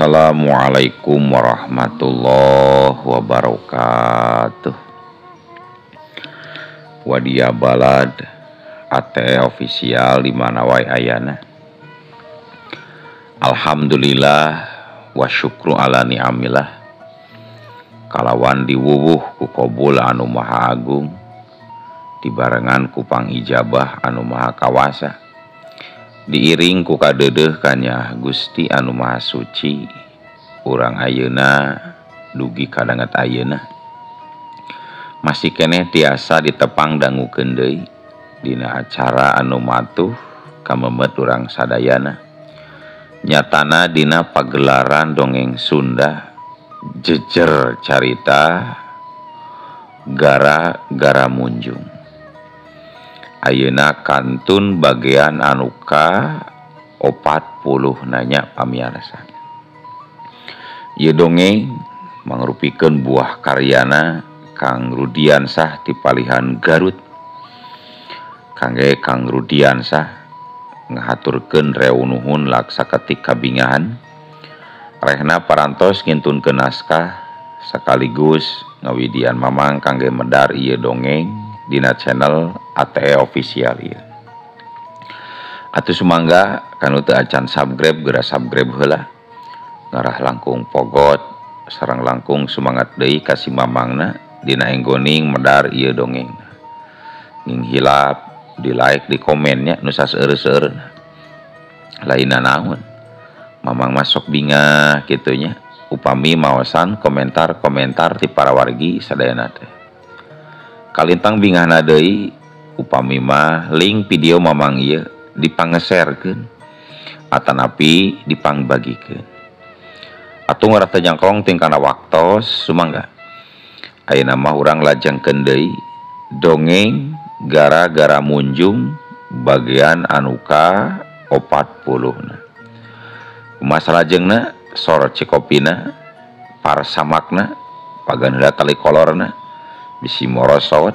Assalamualaikum warahmatullahi wabarakatuh. Wadia Balad ATE official di mana wae ayana. Alhamdulillah wa syukru ala ni'amillah. Kalawan diwuwuh ku qabul anu maha agung, dibarengan ku pangijabah anu maha kawasa, diiring ku kadeudeuh kanya Gusti anu maha suci. Urang ayeuna dugi kadanget ayeuna masih keneh tiasa ditepang dangukeun deui dina acara anu matuh kamemet urang sadayana, nyatana dina pagelaran dongeng Sunda jejer carita gara-gara munjung. Ayeuna kantun bagian anu ka 40 nanya pamiarsa. Ieu dongeng mangrupikeun buah karyana Kang Rudiansah ti palihan Garut. Kangge Kang Rudiansah ngahaturkeun rew nuhun laksa ketik kabingahan. Rehna parantos ngintunkeun naskah sekaligus ngawidian mamang kangge medar ieu dongeng dina channel ATE official ieu. Atuh sumangga kanu teu acan subscribe geura subscribe heula. Ngarah langkung pogot sareng langkung semangat deui ka si mamangna dina enggoning medar ieu dongeng. Nging hilap di like di komennya nu saseueur-seueurna. Lainna naon? Mamang masuk bingah kitunya upami maosan komentar-komentar ti para wargi sadayana teh. Kalintang bingahna deui upami mah link video mamang ieu dipangeserkeun atanapi dipangbagikeun. Atuh ngarah teu jangkong tingkana waktos sumangga. Ayeuna mah urang lajengkeun deui dongeng gara-gara munjung bagian anu ka 40. Masalah jengna sor cikopina parsamakna pagan heula tali kolorna bisi morosot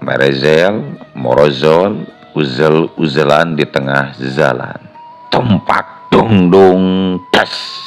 merezel morozol uzel uzelan di tengah jalan tumpak dung dung tas.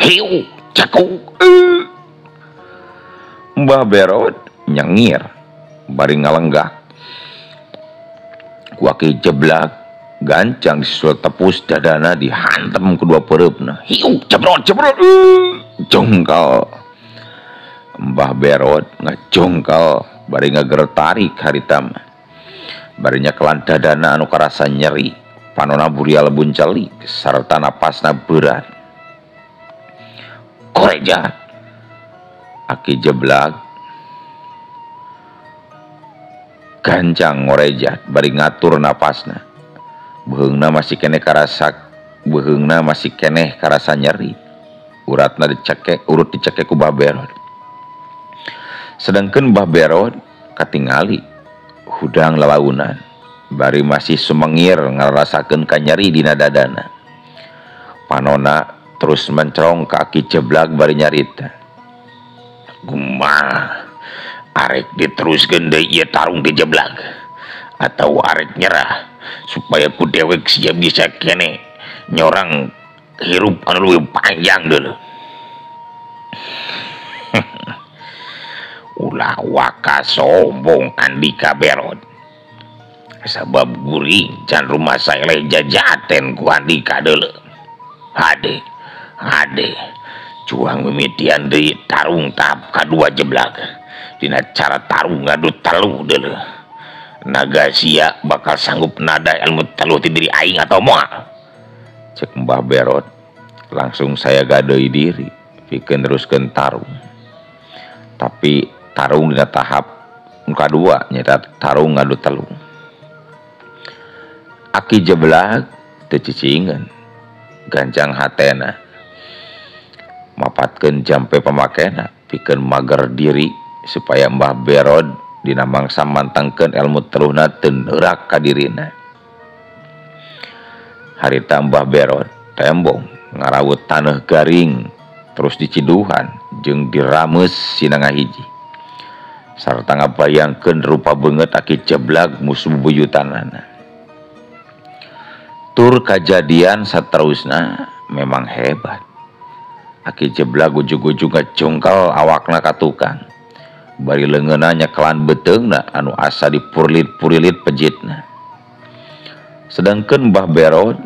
Hiu, cakung, Mbah Berod nyengir bari ngalenggak. Kuaki jeblak gancang disusul tepus dadana dihantem kedua pereupna. Hiu, jebrot, jebrot, jongkal. Mbah Berod ngajongkal bari ngagertarik harita mah. Bari nyekelan dadana anu karasa nyeri, panona burial bunceli sarta napasna berat. Koreja aki jeblak gancang ngorejat bari ngatur napasna. Beuheungna masih keneh karasa, beuheungna masih keneh karasa nyeri. Uratna dicekek, urut dicekek ku Mbah Berod. Sedangkeun Mbah Berod katingali hudang lalaunan bari masih sumengir ngarasakeun kanyeri dina dadana. Panona terus mencerong kaki jeblak bari nyarita. Kumaha arek diteruskeun deui ieu tarung di jeblak atau arek nyerah supaya ku dewek sia bisa kene nyorang hirup anu leuwih panjang deuleu. Ulah waka sombong Andika Berod. Sabab guring can rumah saeleh jajaten ku Andika deuleu. Hade hade cuang mimitian deui tarung tahap kadua jeblak dina cara tarung ngadu telu deuleu. Naga sia bakal sanggup nada ilmu telu ti diri aing atau moal. Cek Mbah Berod langsung saya gadeui diri pikeun neruskeun tarung. Tapi tarung dina tahap nu kadua nyaeta tarung ngadu telu. Aki jeblak teu cicingeun gancang hatena mapatkeun jampe pamakena pikeun mager diri supaya Mbah Berod Dina mangsa mantangkeun ilmu teluhna teu neurak ka dirina. Harita Mbah Berod tembong ngarawut taneuh garing terus diciduhan jeung dirameus sina ngahiji. Sarta ngabayangkeun rupa beungeut Aki Jeblag musuh bubuyutanana. Tur kajadian saterusna memang hebat. Aki Jeblag ujug-ujug ngacungkal awakna ka tukang. Bari leungeunna nyekelan beuteungna anu asa dipurlit-purilit pejitna. Sedangkeun Mbah Berod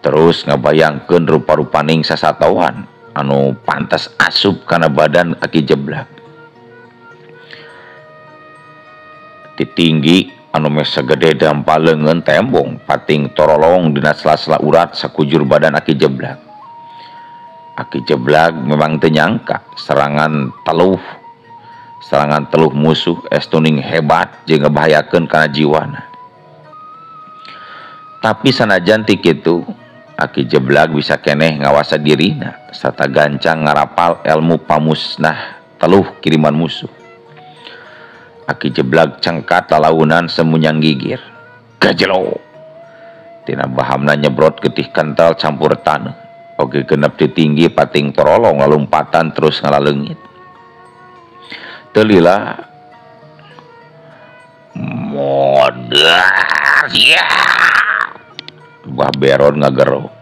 terus ngabayangkeun rupa-rupaning sasatoan anu pantas asup kana badan Aki Jeblag. Titinggi anu meh sagede dampa leungeun tembong pating torolong dina sela-sela urat sakujur badan Aki Jeblag. Aki Jeblag memang teu nyangka serangan teluh musuh estuning hebat jeung ngabahayakeun kana jiwana. Tapi sanajan ti kitu Aki Jeblag bisa keneh ngawasa dirina sarta gancang ngarapal ilmu pamusnah teluh kiriman musuh. Aki Jeblag cengkat lalaunan semunyang gigir. Gajelo. Tina bahamna nyebrot getih kental campur taneuh. Oge genep ditinggi pating torolong lalumpatan terus ngalaleungit. Teu lila modar ya. Mbah Berod ngagero.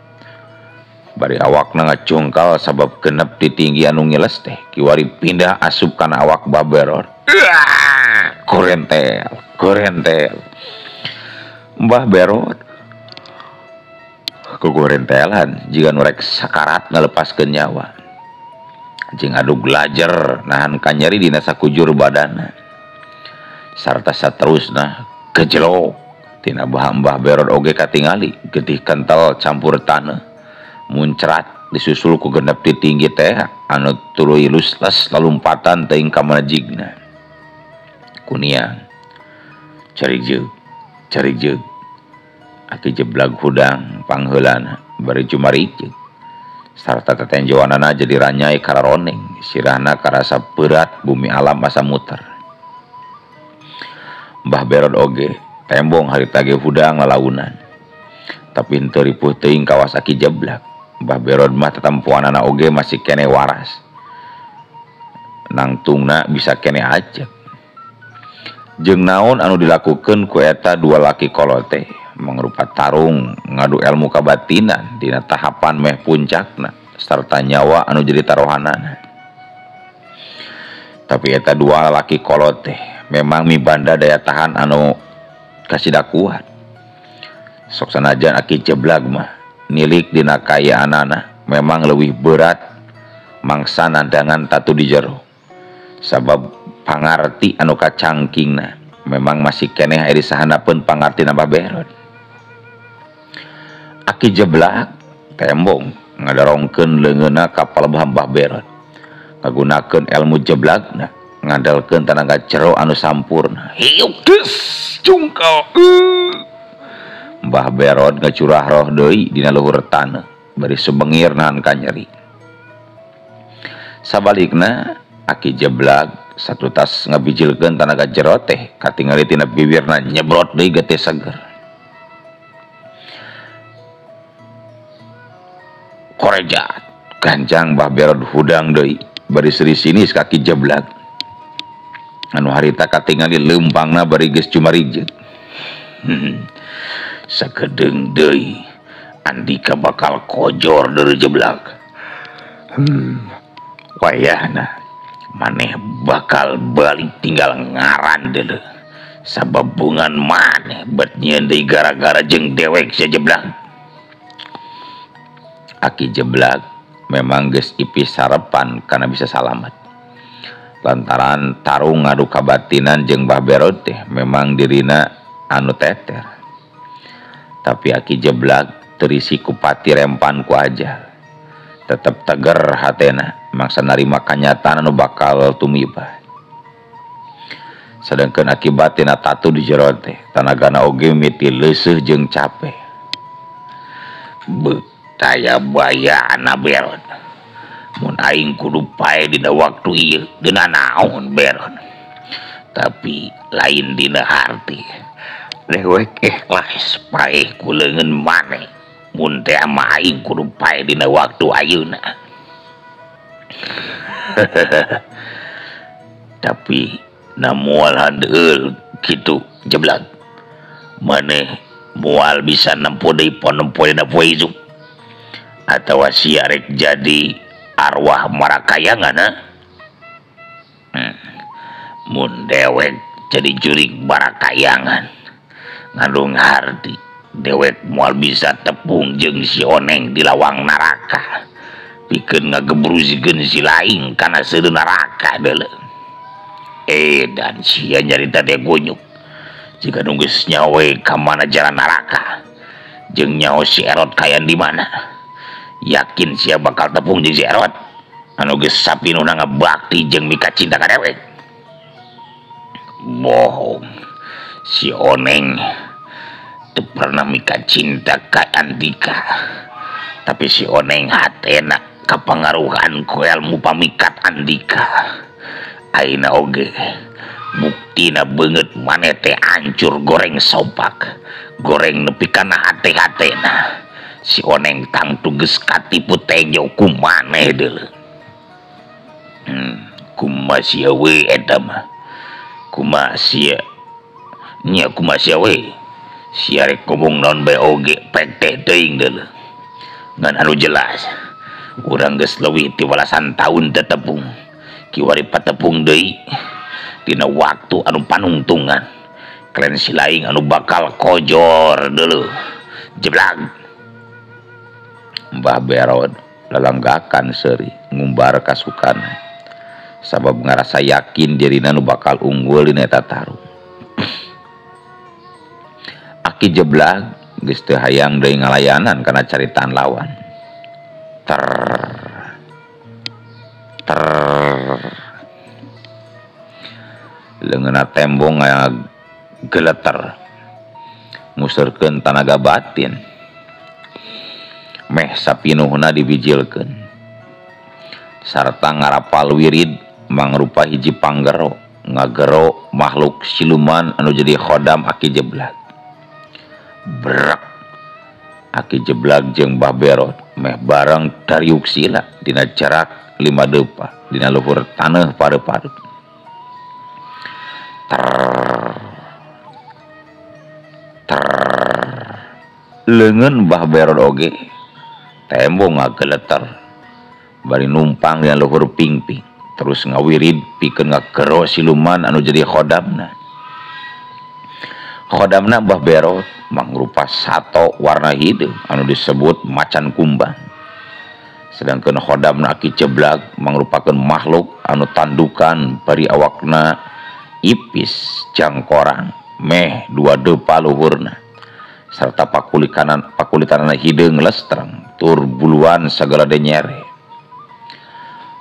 Bari awakna ngacungkal sabab genep ditinggi anu ngiles teh kiwari pindah asup kana awak Mbah Berod. Korentel, korentel. Mbah Berod kugorentelan jiga nu rek sakarat ngalepaskeun nyawa. Jeung adug lajer nahan kanyeri dina sakujur badanna. Sarta saterusna gejelok tina Mbah Berod oge katingali getih kental campur taneuh muncrat disusul ku genep ditinggi teh anu tuluy lusles lalumpatan teuing ka mana jigna. Kuniang cari jeug Aki Jeblag hudang pangheulana bari jumarijeg sarta tetenjoanana jadi ranyai kararoneng sirahna karasa berat bumi alam asa muter. Mbah Berod oge tembong harita ge hudang lalaunan tapi henteu ripuh teuing kawas Aki Jeblag. Mbah Berod mah tetempoanana oge masih keneh waras nangtungna bisa keneh ajeg. Jeung naon anu dilakukeun ku eta dua laki kolot teh mangrupa tarung ngadu ilmu kabatinan dina tahapan meh puncakna sarta nyawa anu jadi taruhanana. Tapi eta dua laki kolot teh memang mibanda daya tahan anu kasida kuat. Sok sanajan Aki Jeblag mah nilik dina kayaanana memang leuwih berat mangsa nandangan tatu di jero. Sabab pangarti anu kacangkingna memang masih keneh aya disahanapeun pangarti Mbah Berod. Aki Jeblag tembong ngadarongkeun leungeunna ka palebah Mbah Berod. Ngagunakeun ilmu jeblagna ngandalkeun tanaga jero anu sampurna. Hiuk deus jungkal. Mbah Berod ngacurah roh deui dina luhur taneuh bari sumengir nahan kanyeri. Sabalikna Aki Jeblag satutas ngabijilkeun tanaga jero teh katingali tina bibirna nyebrot deui getih seger. Korejat ganjang Mbah Berod hudang deui bari seri sinis ka Aki Jeblag anu harita katingali leumpangna bari geus cumarijeg. Sakedeung deui Andika bakal kojor deui Jeblag. Wayahna maneh bakal balik tinggal ngaran deuleu sabab bungan maneh bet nyieun deui gara-gara jeung dewek sia Jeblag. Aki Jeblag memang geus ipis sarepan kana bisa salamet. Lantaran tarung ngadu kabatinan jeung Mbah Berod teh memang dirina anu teter. Tapi Aki Jeblag terisi ku pati rempan ku ajal. Tetep teger hatena mangsa narima kanyataan anu bakal tumibah. Sedangkeun akibat tina tatu di jero teh tanagana oge miti leuseuh jeung capek. Beuh daya bayana Berod. Mun aing kudu pae dina waktu ieu dina naon Beron. Tapi lain dina harti. Dewek ikhlas paeh ku leungeun maneh. Mun teh mah aing kudu pae dina waktu ayeuna. Tapi na moal handeul kitu jeblag. Maneh moal bisa nempo deui ponempo dina poe isuk. Atawa sia rek jadi arwah marakayangan ha? Mun dewek jadi jurig marakayangan ngandung harti dewek moal bisa tepung jeung si Oneng di lawang neraka pikeun ngagebrusikeun si laing kana seudeuh neraka deuleu. Dan sia nyarita teh gonyuk jika nu geus nyawe ka mana jalan neraka jeung nyaho si Erot kayan di mana. Yakin sia bakal tepung jeung si Erot anu geus sapinuna ngabakti jeung mika cinta ka dewek. Bohong, si Oneng teu pernah mika cinta ka Andika. Tapi si Oneng hatena kapangaruhan ku ilmu pamikat Andika. Ayeuna oge buktina beungeut maneh teh hancur goreng sopak, goreng nepi kana hate-hatena. Si Oneng tangtu geus katipu tenjo ku maneh deuleu. Kumaha sia we eta mah? Kumaha sia? Nya kumaha sia we? Sia rek ngomong naon bae oge pek teh teuing deuleu. Ngan anu jelas, urang geus leuwih ti walasan taun teu tepung. Kiwari patepung deui dina waktu anu panungtungan. Klen si laing anu bakal kojor deuleu. Jeblag. Mbah Berod lalanggakan seuri ngumbar kasukana sabab ngarasa yakin dirina nu bakal unggul dina eta tarung. Aki Jeblag geus teu hayang deui ngalayanan kana caritaan lawan. Ter ter leungeunna tembong ngageleter nguseurkeun tanaga batin. Meh sapinuhna dibijilkeun sarta ngarapal wirid mangrupa hiji panggero ngagero makhluk siluman anu jadi khodam Aki Jeblag. Brek Aki Jeblag jeung Mbah Berod meh bareng dariuk sila dina jarak 5 depa dina luhur taneuh pare-pare. Ter ter leungeun Mbah Berod oge tembong ngageleter bari numpang dina luhur pingping terus ngawirid pikeun ngagero siluman anu jadi khodamna. Khodamna Mbah Berod mangrupa sato warna hideung anu disebut macan kumbang. Sedangkan khodamna Aki Jeblag mangrupakeun makhluk anu tandukan bari awakna ipis jangkorang meh 2 depa luhurna serta pakulitanana hideung lestreng tur buluan sagala denyere.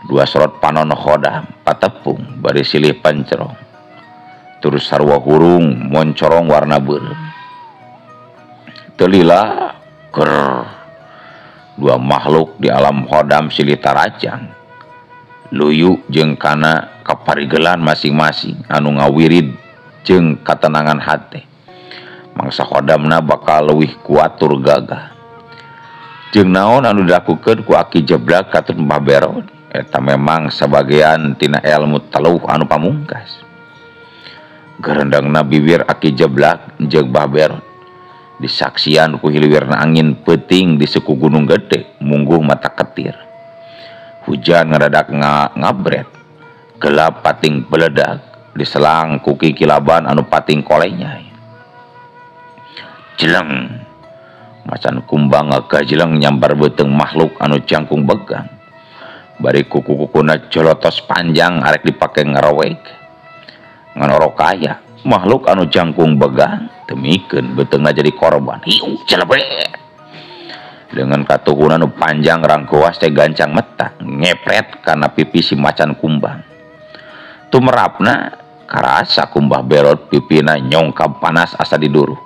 2 sorot panon khodam patepung bari silih pancerong tur sarua hurung moncorong warna beureum. Telila ger 2 makhluk di alam khodam silih tarajang luyu jeung kana kaparigelan masing-masing anu ngawirid jeung katenangan hate. Mangsa khodamna bakal leuwih kuat tur gagah. Jeung naon anu dilakukeun ku Aki Jeblag katut Mbah Berod eta memang sabagean tina ilmu teluh anu pamungkas. Gerendangna bibir Aki Jeblag jeung Mbah Berod disaksian ku hiliwirna angin peuting di suku Gunung Gede mungguh mata ketir. Hujan ngadadak ngabret, gelap pating beledag diselang ku kikilaban anu pating kolenya. Jeleng macan kumbang ngagajeleng nyambar beuteung makhluk anu jangkung begang. Bari kuku-kukuna jolotos panjang arek dipake ngarowek. Ngan orok kaya makhluk anu jangkung begang temikeun beuteungna jadi korban. Hiu celebet. Dengan katuhuna nu panjang rangkoas teh gancang meta ngepret kana pipi si macan kumbang. Tumerapna karasa ku Mbah Berod pipina nyongkab panas asa diduru.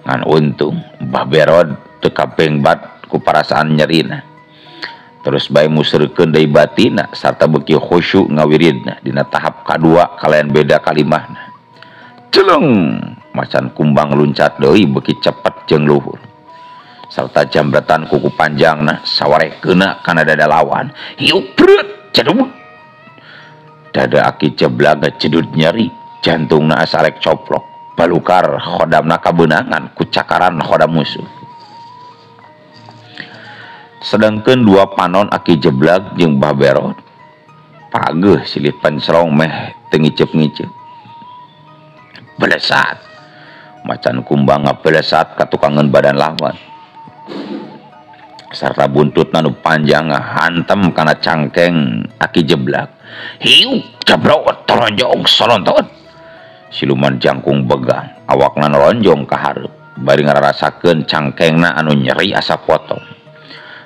Ngan untung Mbah Berod teu kapengbat ku parasaan nyerina. Terus bae musrikeun deui batina sarta beuki khusyuk ngawiridna dina tahap kadua kalayan beda kalimahna. Celeng macan kumbang luncat deui beuki cepet jeung luhur. Sarta jambretan kuku panjangna sawareh keuna kana dada lawan. Hiup breut cedut. Dada Aki Jeblag ngecedut nyeri, jantungna asa arek coplok. Balukar khodamna kabeunangan ku cakaran khodam musuh. Sedangkan dua panon Aki Jeblag jeung Mbah Berot pageuh silih pencrong meh teu ngiceup-ngiceup. Belesat macan kumbang ngabelesat ka tukangeun badan lawan. Sarta buntutna nu panjang ngahantem kana cangkeng Aki Jeblag. Hiuk jebrot toronjong solontot. Siluman jangkung begang awakna nolonjong ka hareup bari ngararasakeun cangkengna anu nyeri asa potong.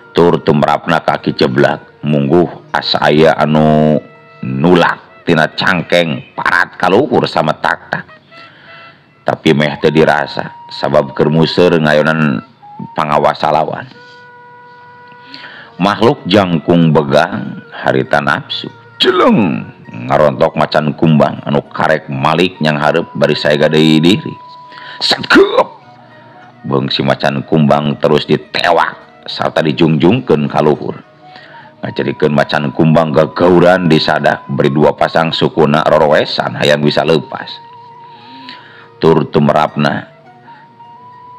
Tur tumrapna ka Aki Jeblag mungguh asa aya anu nulak tina cangkeng parat kaluhur sama tak-tak. Tapi meh teu dirasa sabab keur museur ngayonan pangawasa lawan. Makhluk jangkung begang harita nafsu jeleng ngarontok macan kumbang anu karek malik nyang hareup bari saega deui diri. Segep beung si macan kumbang terus ditewak sarta dijungjungkeun ka luhur. Ngajadikeun macan kumbang gagauran disada beri dua pasang sukuna rorowesan hayang bisa leupas. Tur tumerapna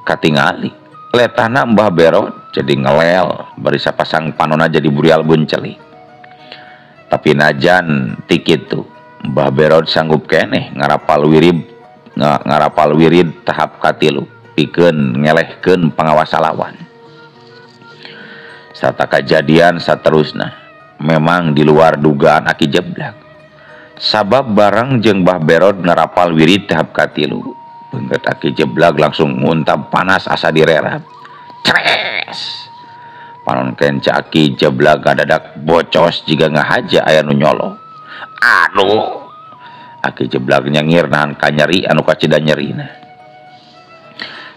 katingali letahna Mbah Berot jadi ngelel bari sapasang panona jadi burial buncelik. Tapi najan ti kitu Mbah Berot sanggup keneh ngarapal wirid tahap katilu pikeun ngelehkeun pangawasa lawan. Sarta kajadian saterusna memang di luar dugaan Aki Jeblag. Sabab bareng jeung Mbah Berot ngarapal wirid tahap katilu, beungeut Aki Jeblag langsung nguntab panas asa direrap. Cres! Panon kenca Aki Jeblag ngadadak bocos jiga ngahaja aya nu nyolok. Aduh! Aki Jeblag nyengir nahan kanyeri anu kacida nyerina.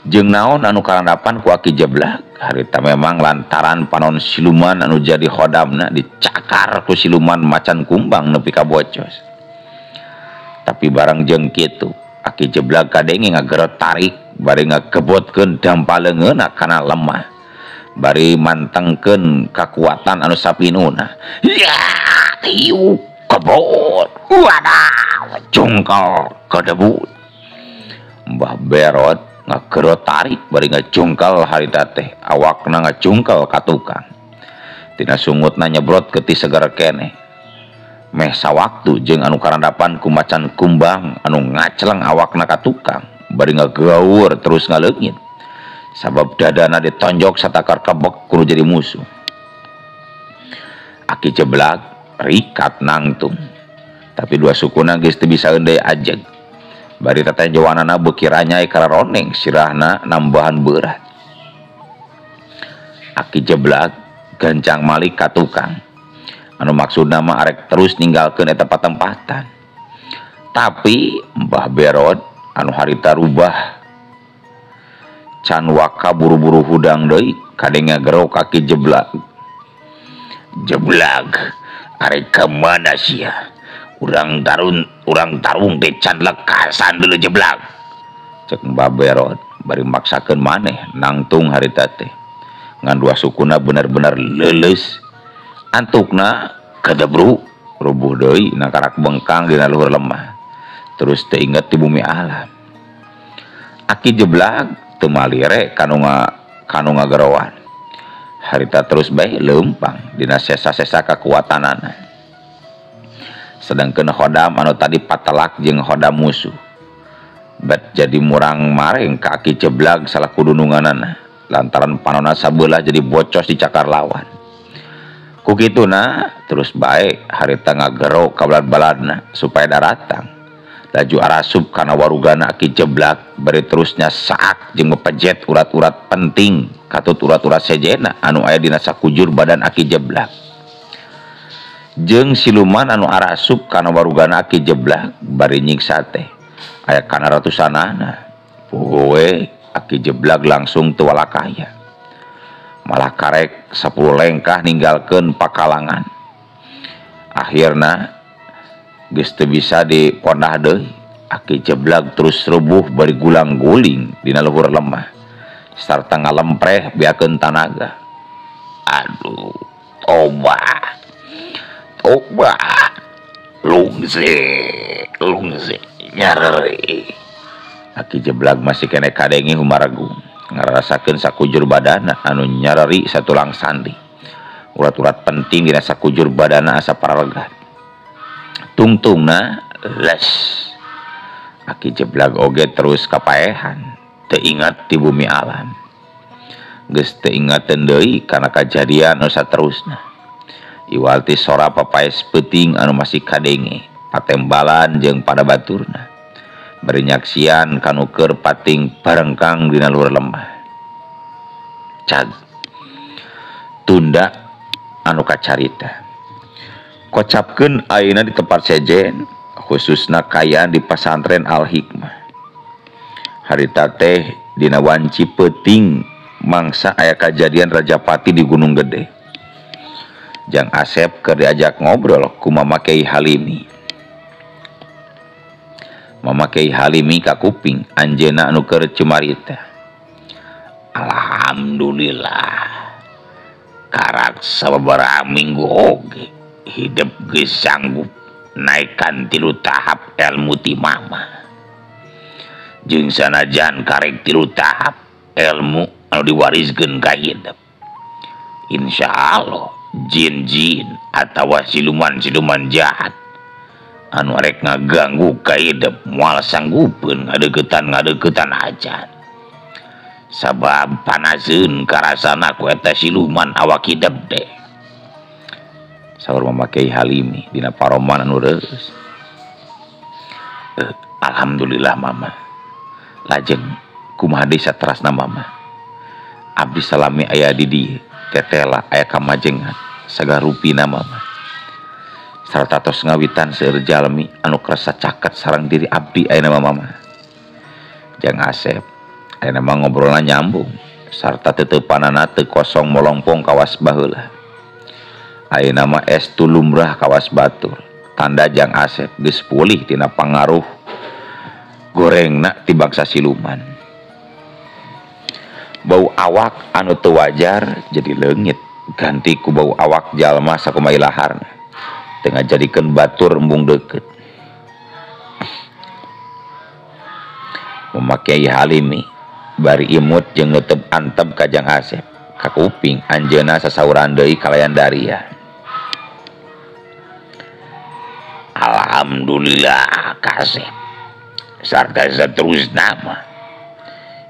Jeung naon anu karandapan ku Aki Jeblag harita memang lantaran panon siluman anu jadi khodamna dicakar ku siluman macan kumbang nepi ka bocos. Tapi barang jeung kitu Aki Jeblag kadenge ngagerot tarik bari ngagebotkeun dampaleungeunna kana lemah bari mantengkeun kakuatan anu sapinuna. Ya tiu kebot wadah jungkal kedebut. Mbah Berot ngagerot tarik bari ngajungkal harita teh awakna ngajungkal ka tukang. Tina sungutna nyebrot ke ti seger keneh. Meh sawaktu jeung anu karandapan ku macan kumbang anu ngaceleng awakna ka tukang bari ngagaur terus ngaleungit. Sabab dadana ditonjok satakar kebek kudu jadi musuh. Aki Jeblag rikat nangtung. Tapi dua sukuna geus teu bisa deui ajeg. Bari tatajawanana beuki ranyai kararoneng sirahna nambahan berat. Aki Jeblag gancang malik ka tukang. Anu maksudna mah arek terus ninggalkeun eta patempatan. Tapi Mbah Berot anu harita rubah can waka buru-buru hudang deui kadenge gero Aki Jeblag. Jeblag arek ka mana sia? Urang tarung teh can lekasan deuleu Jeblag. Cek Mbah Berot bari maksakeun maneh nangtung harita teh. Ngan dua sukuna bener-bener leuleus. Antukna kadebru rubuh deui na karak bengkang dina luhur lemah. Terus teu inget di bumi alam. Aki Jeblag teu malire kanu ngageroan. Harita terus bae leumpang dina sesa-sesa kakuatanana. Sedangkan khodam anu tadi patelak jeung khodam musuh bet jadi murang maring ka Aki Jeblag salaku dununganana lantaran panona sabelah jadi bocos dicakar lawan. Ku kituna terus bae harita ngagero ka balad-baladna supaya daratang. Laju arasup kana warugana Aki Jeblag bari terusnya saak jeung mepejet urat-urat penting katut urat-urat sejena anu aya dina sakujur badan Aki Jeblag. Jeung siluman anu arasup kana warugana Aki Jeblag bari nyiksa teh aya kana ratusanana. Poe Aki Jeblag langsung teu walakaya. Malah karek 10 lengkah ninggalkeun pakalangan. Akhirna geus teu bisa dipondah deui. Aki Jeblag terus rubuh bari gulang-guling dina luhur lemah. Sarta ngalempreh beakeun tanaga. Aduh, toba. Toba. Lungse, lungse nyareri. Aki Jeblag masih keneh kadenge humaregu. Ngarasakeun sakujur badana anu nyareri satulang sandi. Urat-urat penting dina sakujur badana asa pararegat. Tungtungna les. Aki Jeblag oge terus kapaehan, teu ingat ti bumi alam. Geus teu ingateun deui kana kajadian anu saterusna. Iwal ti sora papaes peuting anu masih kadenge, patembalan jeung pada baturna. Bari nyaksian kanu keur pating barengkang dina luhur lemah. Cag tunda anu kacarita. Kocapkeun ayeuna di tempat sejen, khususna kayaan di pasantren Al Hikmah. Harita teh dina wanci peuting mangsa aya kajadian Rajapati di Gunung Gede. Jang Asep keur diajak ngobrol ku Mama Kiai Halimi. Mama Kiai Halimi kakuping anjeunna anu keur cumarita. Alhamdulillah. Karak sababaraha minggu oge hidup geus sanggup naikkan 3 tahap ilmu ti mama. Jeung sanajan karek 3 tahap ilmu anu diwariskeun ka hidup. Insyaallah jin-jin atawa siluman-siluman jahat anu arek ngaganggu ka hidup moal sanggupeun ngadeukeutan acan. Sabab panaseun karasana ku eta siluman awak hidup teh. Saur Mama Kiai Halimi dina paroman anu reueus. Alhamdulillah mama. Lajeng kumaha deui saterasna mama? Abdi salami aya di dieu, tetela aya kamajengan sagala rupina mama. Sarta tos ngawitan seueur jalmi anu kersa caket sareng diri abdi ayeuna mah mama. Jang Asep ayeuna mah ngobrolna nyambung sarta teteupanana teu kosong molongpong kawas baheula. Ayeuna mah estu lumrah kawas batur. Tanda Jang Asep geus pulih tina pangaruh gorengna ti bangsa siluman. Bau awak anu teu wajar jadi leungit ganti ku bau awak jalma sakumaha laharna. Teu ngajadikeun batur embung deukeut. Mama Kiai Halimi bari imut jeung neuteup antep ka Jang Asep. Kakuping anjeunna sasauran deui kalayan daria. Alhamdulillah kasep. Sarta saterusna mah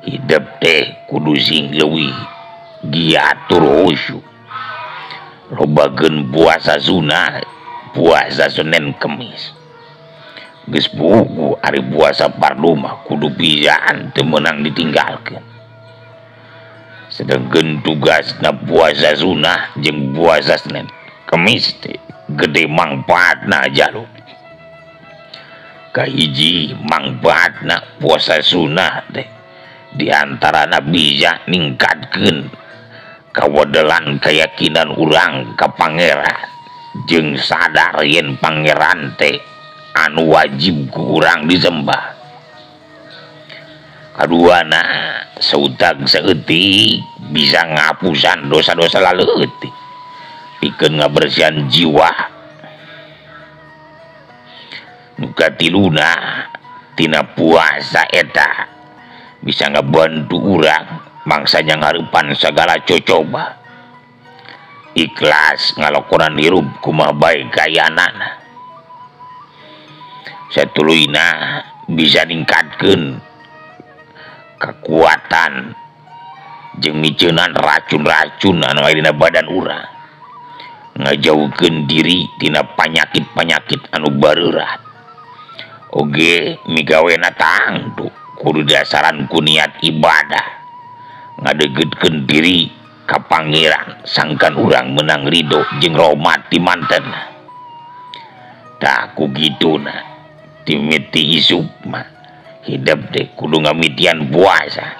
hidup teh kudu sing leuwih giat tur khusyuk. Lobakeun puasa sunah, puasa Senin Kemis. Geus buku ari puasa fardu mah kudu pisan teu meunang ditinggalkeun. Sedengkeun tugasna puasa sunah jeung puasa Senin Kemis teh gede mangfaatna jalu. Kahiji mangfaatna puasa sunah teh diantarana bisa ningkatkeun kawedelan keyakinan urang ka pangeran jeung sadar yen pangeran teh anu wajib ku urang disembah. Kaduana sautag saeutik bisa ngapusan dosa-dosa laleutik pikeun ngabersihan jiwa. Nu katiluna tina puasa eta bisa ngabantu urang mangsanya ngarepan sagala cocoba. Ikhlas ngalokonan hirup kumaha bae kayanana. Satuluyna bisa ningkatkeun kekuatan jeung miceunan racun-racun anu aya dina badan urang. Ngajauhkeun diri tina panyakit-panyakit anu bareurat. Oge migawena tangtu kudu dasaran ku niat ibadah. Ngadeukeukeun diri ka pangeran sangkan urang menang ridho jeung rahmat ti mantenna. Tah ku kituna timiti isuk mah hidup teh kudu ngamitian puasa.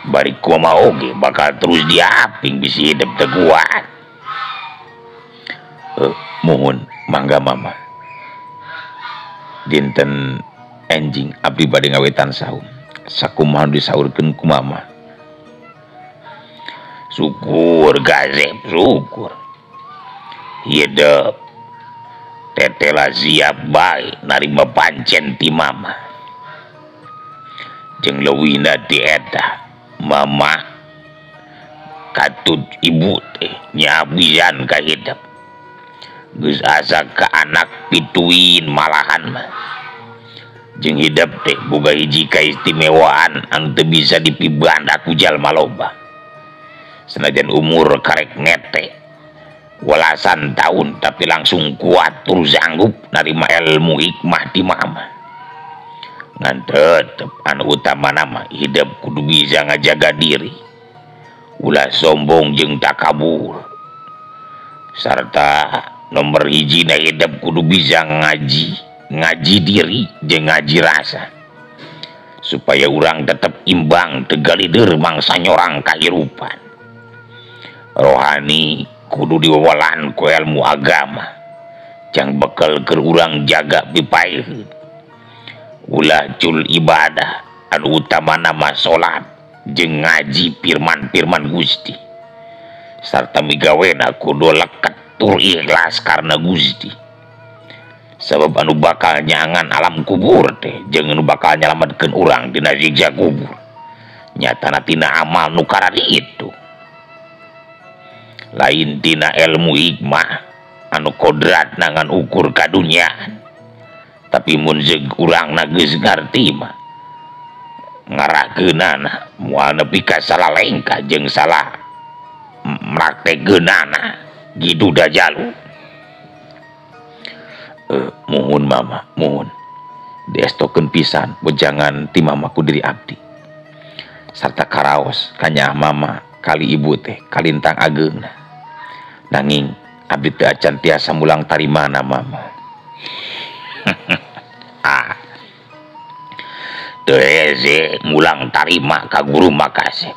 Bari kumaha oge bakal terus diaping bisi hidup teu kuat. Muhun mangga mama. Dinten enjing abdi bade ngawetan saum. Sakumaha disaurkeun ku mama. Syukur gazeb syukur. Hidup tetela siap bae narima pancen ti mama. Jeung leuwihna ti eta mama katut ibu teh nyabian ka hidup. Geus asa ka anak pituin malahan mah. Jeung hidup teh boga hiji kaistimewaan anu teu bisa dipibanda ku jalma loba. Senajan umur karek ngete welasan tahun tapi langsung kuat terus sanggup narima ilmu hikmah ti mama. Ngan tetep anu utama nama hidup kudu bisa ngajaga diri. Ulah sombong jeung takabur. Sarta nomor hiji na hidup kudu bisa ngaji, ngaji diri jeung ngaji rasa. Supaya urang tetep imbang teu galider mangsa nyorang kahirupan. Rohani kudu diwawalan ku ilmu agama. Jang bekal keur urang jaga pipaeheun. Ulah cul ibadah anu utamana mah salat jeung ngaji firman-firman Gusti. Sarta migawena kudu leket tur ikhlas karena Gusti. Sabab anu bakal nyangan alam kubur teh jeung anu bakal nyalametkeun urang dina siksa kubur. Nyatana tina amal nu karari itu. Lain tina ilmu hikmah anu kodrat nangan ukur kadunyaan. Tapi mun zeug urangna geus ngarti mah ngarahkeunana moal nepi ka salah lengkah jeung salah mraktekeunana gitu da jalu. Muhun mama muhun diestokeun pisan wejangan ti mama ku diri abdi. Sarta karaos kanyaah mama kali ibu teh kalintang ageungna. Nanging abdi teu acan tiasa mulang tarimana mama. Ah. Teu hese mulang tarima ka guru makasih.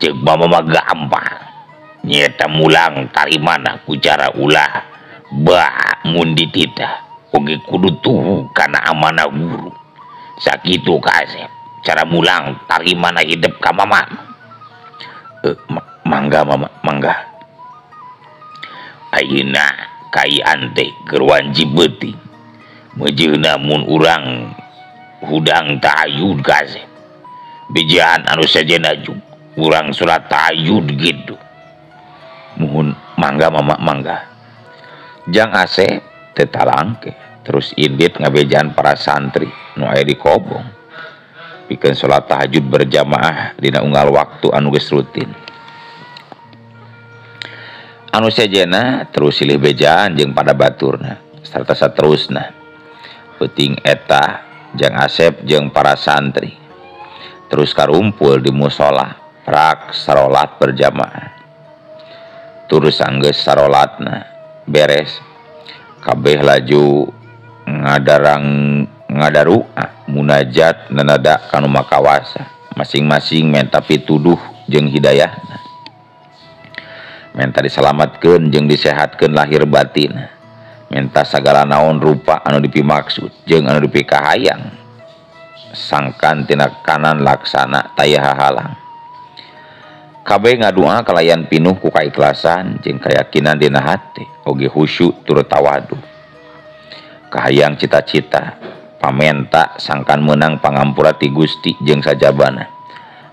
Ceuk mama mah gampang. Nyeta mulang tarimana ku cara ulah ba mun dititah oge kudu tuhu kana amanah guru. Sakitu kasep cara mulang tarimana hidup ka mama. Mangga mama mangga. Ayeuna kayaan teh keur wanci beuting. Mejeuna mun urang hudang tahajud kasep. Bejaan anu sejenna jug urang salat tahajud gitu. Muhun mangga mama mangga. Jang Asep teu talangke terus indit ngabejaan para santri nu aya di kobong. Pikeun salat tahajud berjamaah dina unggal waktu anu geus rutin. Anu sejena terus silih bejaan jeung pada baturna sarta saterusna. Peuting eta Jang Asep jeung para santri terus karumpul di musola prak sarolat berjamaah. Terus anggeus sarolatna beres kabeh laju ngadarang ngadarua munajat nanada kanu makawasa masing-masing menta pituduh jeung hidayahna. Menta diselamatkeun jeung disehatkeun lahir batin. Menta sagala naon rupa anu dipimaksud jeung anu dipikahayang. Sangkan tina kanan laksana taya hahalang. Kabeh ngadua kalayan pinuh ku kaikhlasan jeung kayakinan dina hate oge khusyuk tur tawadu. Kahayang cita-cita pamenta sangkan meunang pangampura ti Gusti jeung sajabana.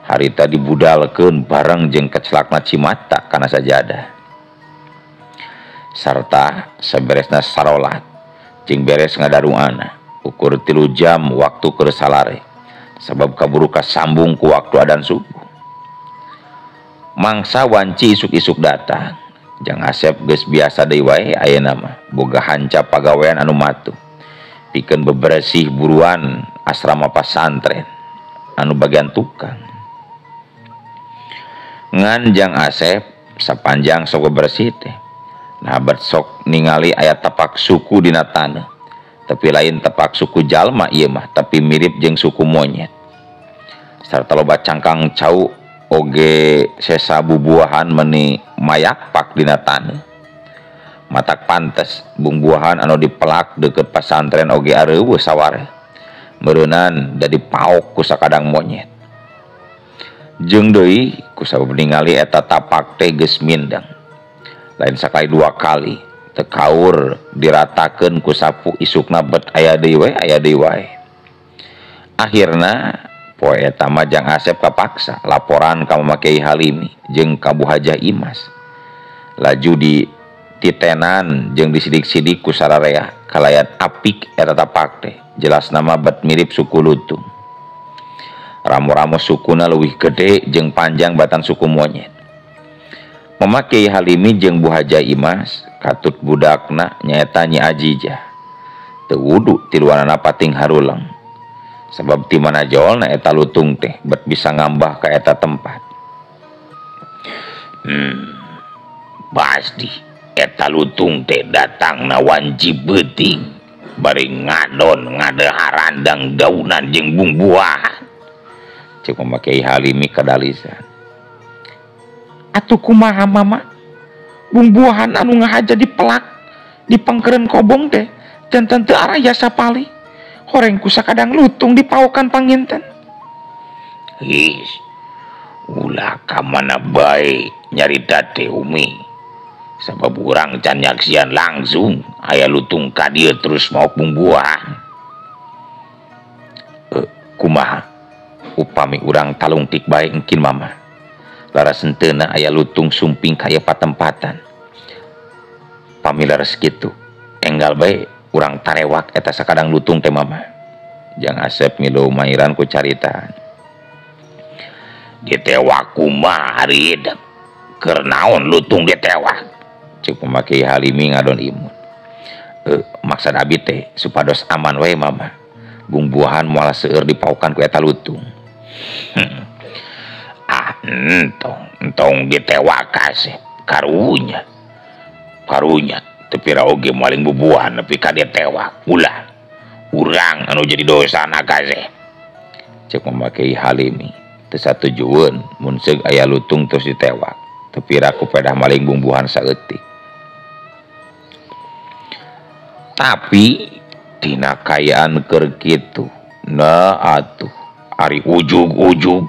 Harita dibudalkeun bareng jeung kecelakna cimata kana sajadah. Sarta saberesna sarolat jeung beres ngadaruana ukur 3 jam waktu keur salare sabab kaburu kasambung ku waktu adan subuh. Mangsa wanci isuk-isuk datang. Jang Asep geus biasa deui wae ayeuna mah boga hanca pagawean anu matuh pikeun beberesih buruan asrama pasantren anu bagian tukang. Ngan Jang Asep sapanjang sok beberesih teh nah bet sok ningali aya tapak suku dina taneuh. Tapi lain tapak suku jalma ieu mah tapi mirip jeung suku monyet. Sarta loba cangkang cau oge sesa bubuahan meni mayakpak dina taneuh. Matak pantes bungbuahan anu dipelak deukeut pasantren oge areuweuh sawareh. Meureunan da dipaok ku sakadang monyet. Jeung deui ku sabab ningali eta tapak teh geus mindeng. Lain sakali dua kali teu kaur diratakeun ku sapu isukna bet aya deui we aya deui wae. Akhirna poe eta mah Jang Asep kapaksa laporan ka Mama Kiai Halimi jeung ka Bu Hajah Imas. Laju di titenan jeung disidik-sidik ku sararea kalayan apik eta tapak teh jelas nama bet mirip suku lutung. Ramo-ramo sukuna leuwih gede jeung panjang batan suku monyet. Mama Kiai Halimi jeung Bu Hajah Imas katut budakna nyaeta Nyi Ajijah. Teu wudu tiluanana pating haruleng. Sabab ti mana jolna eta lutung teh bet bisa ngambah ka eta tempat. Pasti eta lutung teh datangna wanci beuting bari ngadon ngadeharandang daunan jeung bungbuahan. Cek Mama Kiai Halimi kadalisan. Atuh kumaha mama? Bungbuahan anu ngahaja dipelak dipangkeureun kobong teh janten teu araya sapali. Horeng ku sakadang lutung dipaokan panginten. His, ulah ka mana bae nyarita teh Umi. Sabab urang can nyaksian langsung aya lutung ka dieu terus maok bungbuahan. Kumaha upami urang talungtik bae engkin mama. Laras henteuna aya lutung sumping ka ieu patempatan. Pami laras kitu enggal bae urang tarewak eta sakadang lutung teh mama. Jang Asep milu mairan ku caritaan. Ditewak kumaha ari hidup? Keur naon lutung ditewak? Cek Mama Kiai Halimi ngadon imun. Maksad abi teh supados aman we mama. Bungbuahan moal seueur dipaukan ku eta lutung. Ah, entong ditewak kasih. Karunya. Karunya teu pira oge maling bubuahan nepi ka ditewak. Ulah urang anu jadi dosana kasih. Cek Mama Kiai Halimi teu satujueun mun seug aya lutung terus ditewak. Teu pira ku pedah maling bungbuahan saeutik. Tapi dina kayaan keur kitu nah atuh ari ujug-ujug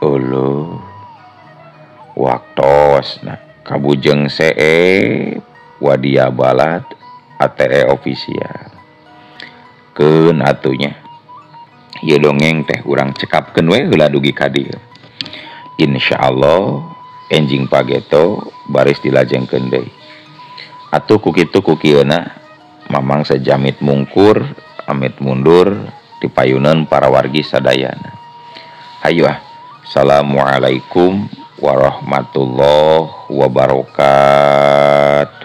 euleuh waktosna kabujeng see Wadia Balad ATE official keun atunya ieu dongeng teh urang cekapkeun we heula dugi ka dieu. Insyaallah enjing pageto baris dilajengkeun deui. Atuh ku kitu ku kieuna Mamang sejamit mungkur amit mundur dipayunan para wargi sadayana. Hayu ah. Assalamualaikum warahmatullahi wabarakatuh.